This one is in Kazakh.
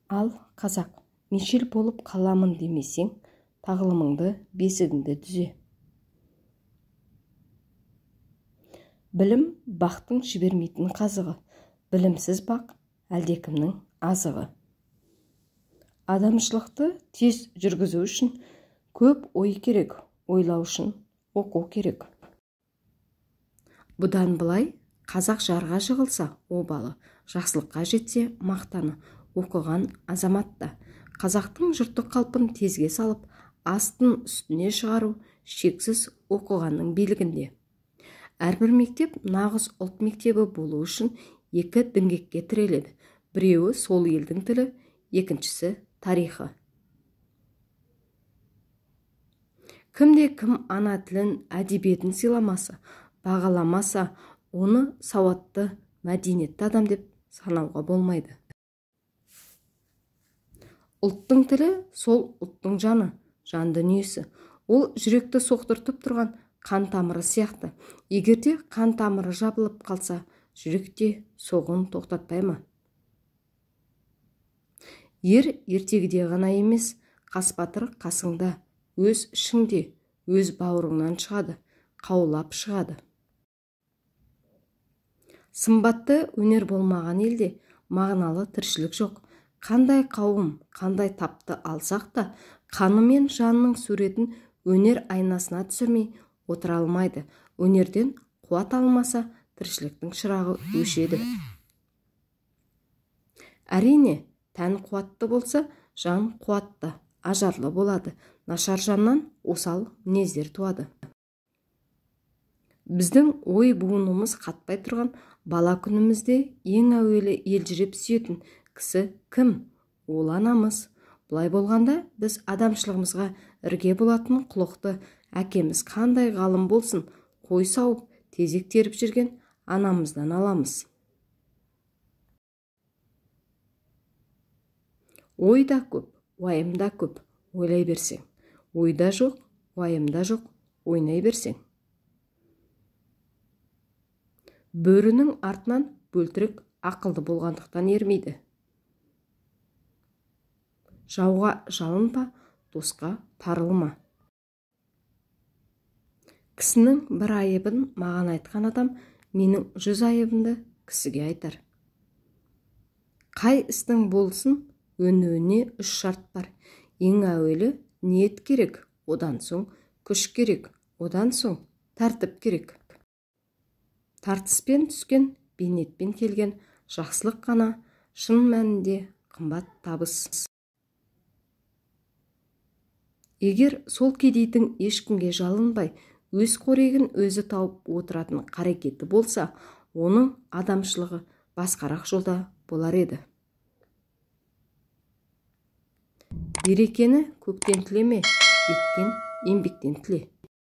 Ал, қазақ, Мишель болып қаламын демесең, тағылымыңды, бесігіңді түзе. Білім бақтың жібермейтін қазығы, білімсіз бақ әлдекімнің азығы. Адамшылықты тез жүргізу үшін көп ой керек, ойлау үшін оқу керек. Бұдан былай қазақ жарға жығылса обалы, жақсылыққа жетсе мақтаны, оқыған азаматта. Қазақтың жұрттық қалпын тезге салып, астын үстіне шығару шексіз оқығанның билігінде. Әрбір мектеп нағыз ұлт мектебі болу үшін екі діңгекке тіреледі. Біреуі сол елдің тілі, екіншісі тарихы. Кімде кім ана тілін, әдебиетін сыйламаса, бағаламаса, оны сауатты, мәдениетті адам деп санауға болмайды. Ұлттың тілі сол ұлттың жаны, жан дүниесі. Ол жүректі соқтыртып тұрған қан тамыры сияқты. Егерде қан тамыры жабылып қалса, жүрек те соғуын тоқтатпай ма? Ер ертегіде ғана емес, қас батыр қасыңда, өз ішіңде, өз бауырыңнан шығады, қаулап шығады. Сымбатты өнер болмаған елде мағыналы тіршілік жоқ. Қандай қауым, қандай тапты алсақ та, қаны мен жанның суретін өнер айнасына түсірмей отыра алмайды. Өнерден қуат алмаса, тіршіліктің шырағы өшеді. Әрине, тән қуатты болса, жан қуатты, ажарлы болады. Нашар жаннан осал мінездер туады. Біздің ой буынымыз қатпай тұрған бала күнімізде ең әуелі елжіреп сүйетін кісі кім? Ол анамыз. Бұлай болғанда біз адамшылығымызға ірге болатын құлықты әкеміз қандай ғалым болсын, қой сауып, тезек теріп жүрген анамыздан аламыз. Ой да көп, уайым да көп, ойлай берсең. Ой да жоқ, уайым да жоқ, ойнай берсең. Бөрінің артынан бөлтірік ақылды болғандықтан ермейді. Жауға жалынба, досқа тарылма. Кісінің бір айыбын маған айтқан адам, менің 100 айыбымды кісіге айтар. Қай істің болсын, өнуіне 3 шарт бар. Ең әуелі ниет керек, одан соң күш керек, одан соң тәртіп керек. Тартыспен түскен, бейнетпен келген жақсылық қана шын мәнінде қымбат табыс. Егер сол кедейдің ешкімге жалынбай, өз қорегін өзі тауып отыратын қарекеті болса, оның адамшылығы басқарақ жолда болар еді. Берекені көктен тілеме, еткен еңбектен тіле.